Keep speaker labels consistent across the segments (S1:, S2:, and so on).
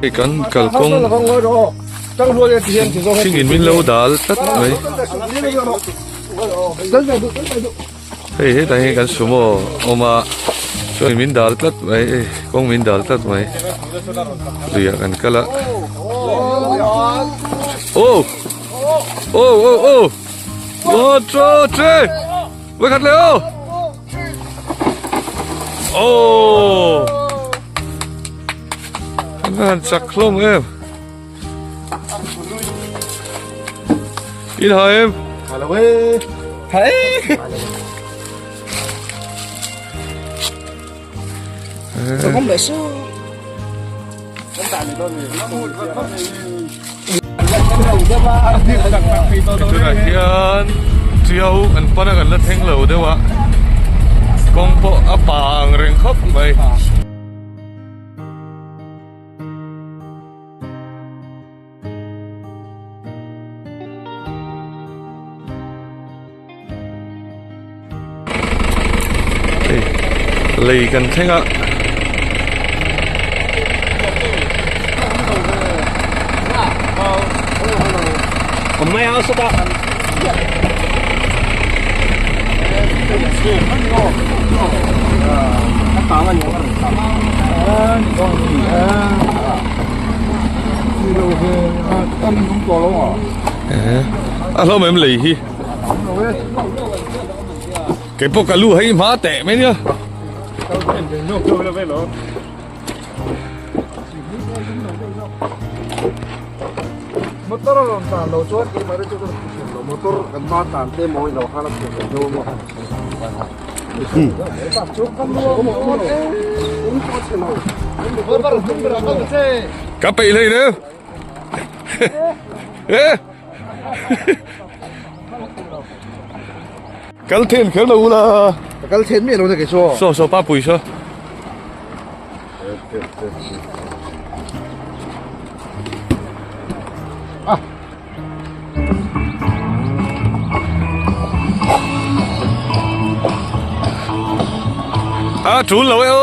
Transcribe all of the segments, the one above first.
S1: Hei kan kalkawng thing in min lo dal tlat mai hei hetah hian kan sumo awm a chuan min dal tlat mai hei kawng min dal tlat mai luiah kan kal a aw aw aw aw one two three vawikhat leh aw. Oh! An han chak hlawm em. In ha em?
S2: Ha lo e. Ha e. Kom le su.
S1: Tunah hian Tiau an pan a kan la thleng lo deuh a kawng pawh a pa ang reng khawp mai. Lei kan thleng a. A hlawm em lei hi. Kei pawh ka lu hei hma teh mai nia.
S2: Motor a rawn tan lo chuan keimah te chu ka thiam lo motor kan hma tan te mawi lo khan a thiam lo deuh maw.
S1: Ka peih hlei neu. Eh. Kal then kher lo ula.
S2: Kal then mi lo na ke chu.
S1: So so pa pui so.
S2: Ah.
S1: A tul lo e o.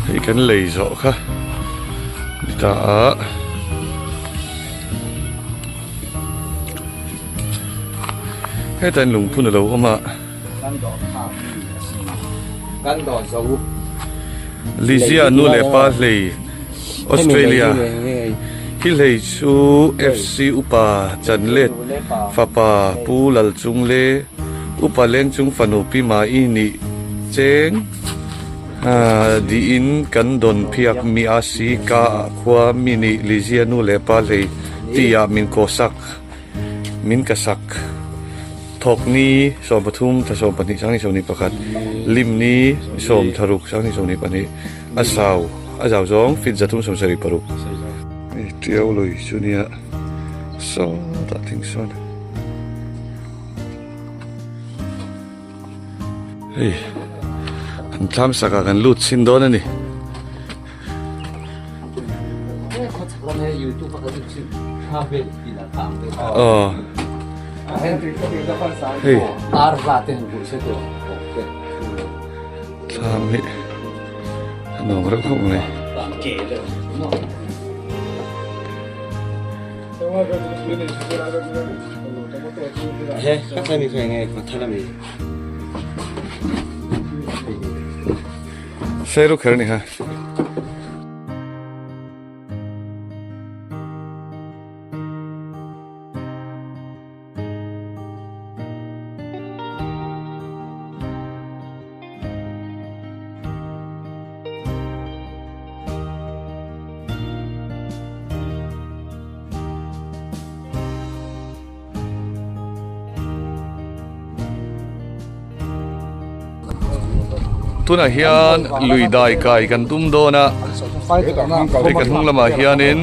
S1: Hei kan lei zawh kha ni ta a. Heta in lungphun a lo awm a. Lizia nu leh pa hlei Australia hi hlei chu FC upa Chanlet fapa Pu Lalchungle upa Lengchung fanu Pi Mai nih cheng. Diin kan dawn phiak mi a si ka ah khua mi nih Lizia nu le pa hlei ti ah min kawsak min ka sak thawk ni 13 thla 12 sang ni 21 lim ni 10 thla ruk sang ni 22 a sau a zau zawng feet 376. Hei tiau lui chu nia sawtah thing sawn. Hei an thlam sakah kan lut chhin dawn a ni. Aw hei thlam hi a nuam reuh khawp mai. Sei ru kher a ni kha. Tunah hian lui dai kai kan tum dawn a hei kan hnung lamah hianin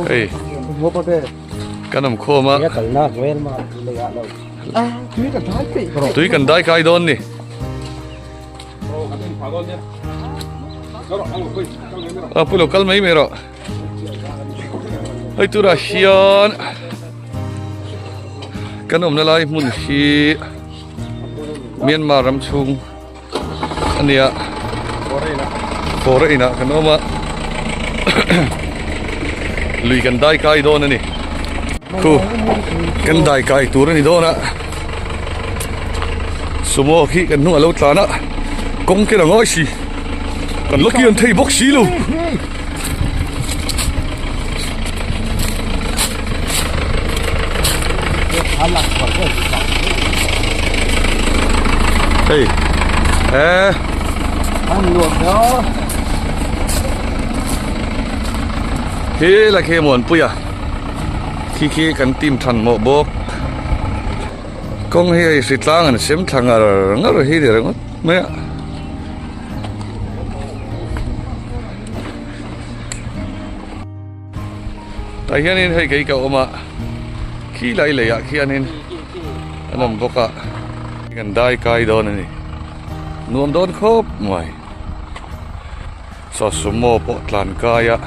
S1: hei kan awm khawm a tui kan dai kai dawn ni. A pu lo kal mai mai rawh. Hei turah hian kan awmna lai hmun hi. Myanmar ram chhung a nia Foreign ah kan awm a lui kan dai kai dawn a ni khu kan dai kai tur a ni dawn a sumo khi kan hnung a lo tlan a kawng ken a ngawi si kan la kian thei bawk si lo. Hei eh Khi là khi Muanpuia khi khi kan team than mawh bawk kawng hi hei hritlang an sem thla ngar ngar hi ni ringawt mai a. Tah hianin hei kei ka awm a khi lai lei ah khianin an awm bawk a kan dai kai dawn a ni nuam dawn khawp mai saw sumo pawh tlan kai a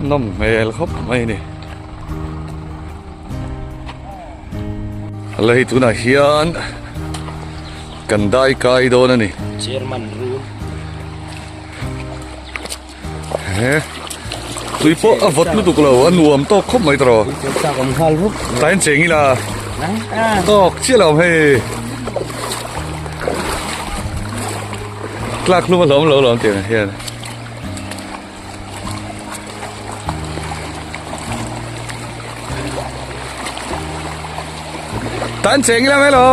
S1: nawm hmel khawp mai a ni lei tunah hian. Kan dai kai dawn a ni.
S3: Chairman room.
S1: He. Tui pawh a vawt lutuk lo a nuam tawk khawp mai tawh.
S3: Chak awm nghal rup.
S1: Tain cheng ila. Tawk chiah lo hei. Tlak hlum a hlawm lo lawm tiang hian. Tan cheng ila mai lo.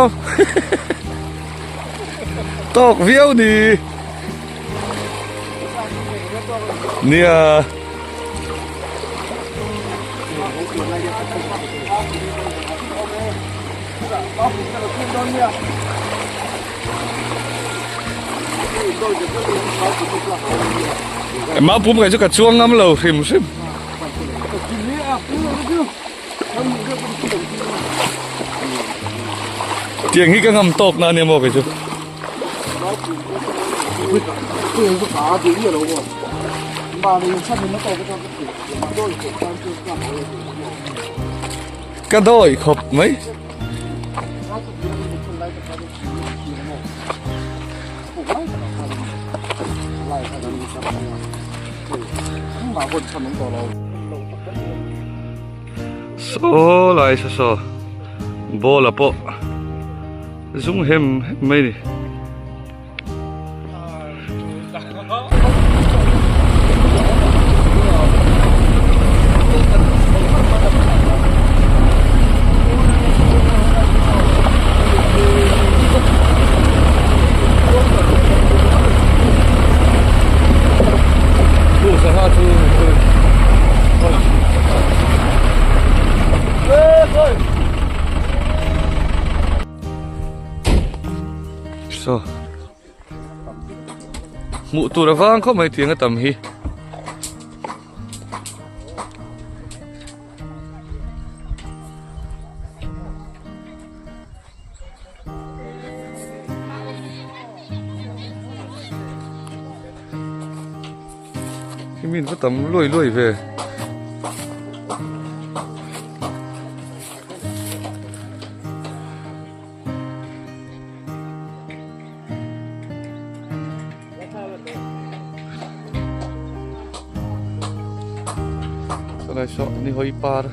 S1: Tawk viau ni. Nia. Mau pum kai chu ka chuang ngam lo hrim hrim. Tiang hi ka ngam tawk na ania maw kei chu. Ka dawi khawp mai. Saw lai saw saw ball a pawh zung hem hem mai a ni. Saw hmuh tur a vang khawp mai tiang a tam hi. Khi min va tam luai luai ve. Saw lai saw ni hawi par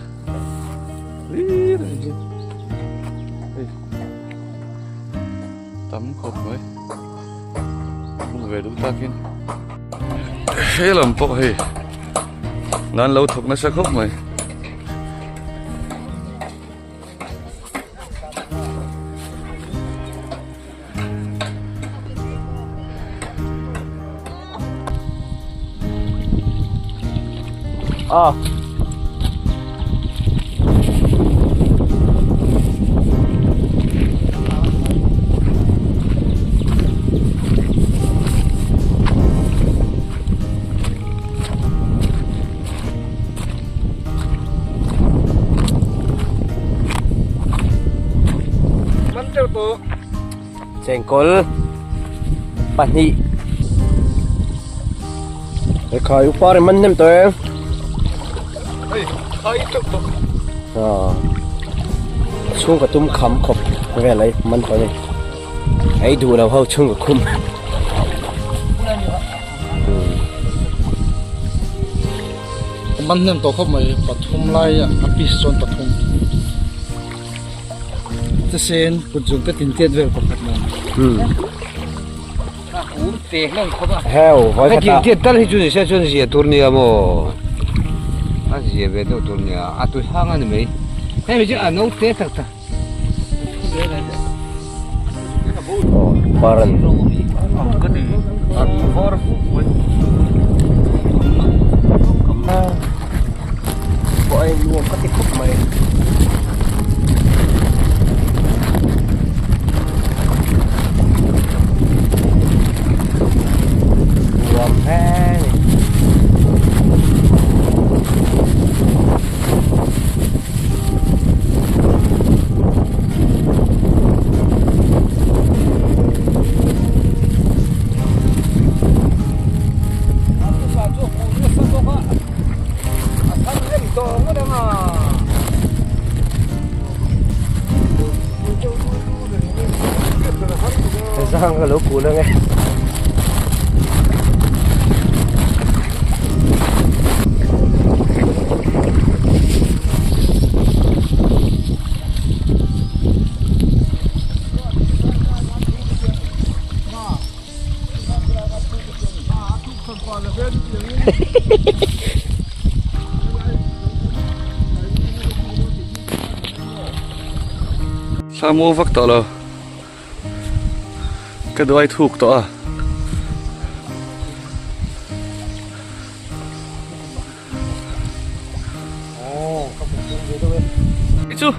S1: hlir a ni hi hei tam khawp mai hmu ve duh takin he lam pawh hei nan lo thawk nasa khawp mai.
S3: Ah. Chengkawl pahnih Khai upa ri man nem tawh em
S1: Hei khai teuh tawh
S3: A chhung ka tum kham khawp vel ai man tawh a ni. Ei duh lo ho chhung ka khum.
S2: Man hnem tawh khawp mai pathum lai a piece chuan pathum te sen kut zung te tin tiat vel pakhat nen.
S3: Heo vawi khat ah.
S4: Tin tal hi chu ni se chuan zia tur nia maw a zia ve deuh tur nia a tui hang a ni mai hemi chu a no te tak tak.
S3: Paran. Pawh ai nuam ka ti khawp mai. Nuam hle ni. Zang ka lo kul ange.
S1: Thla mu vak tawh lo. Ka duai thuk tawh a. Chu.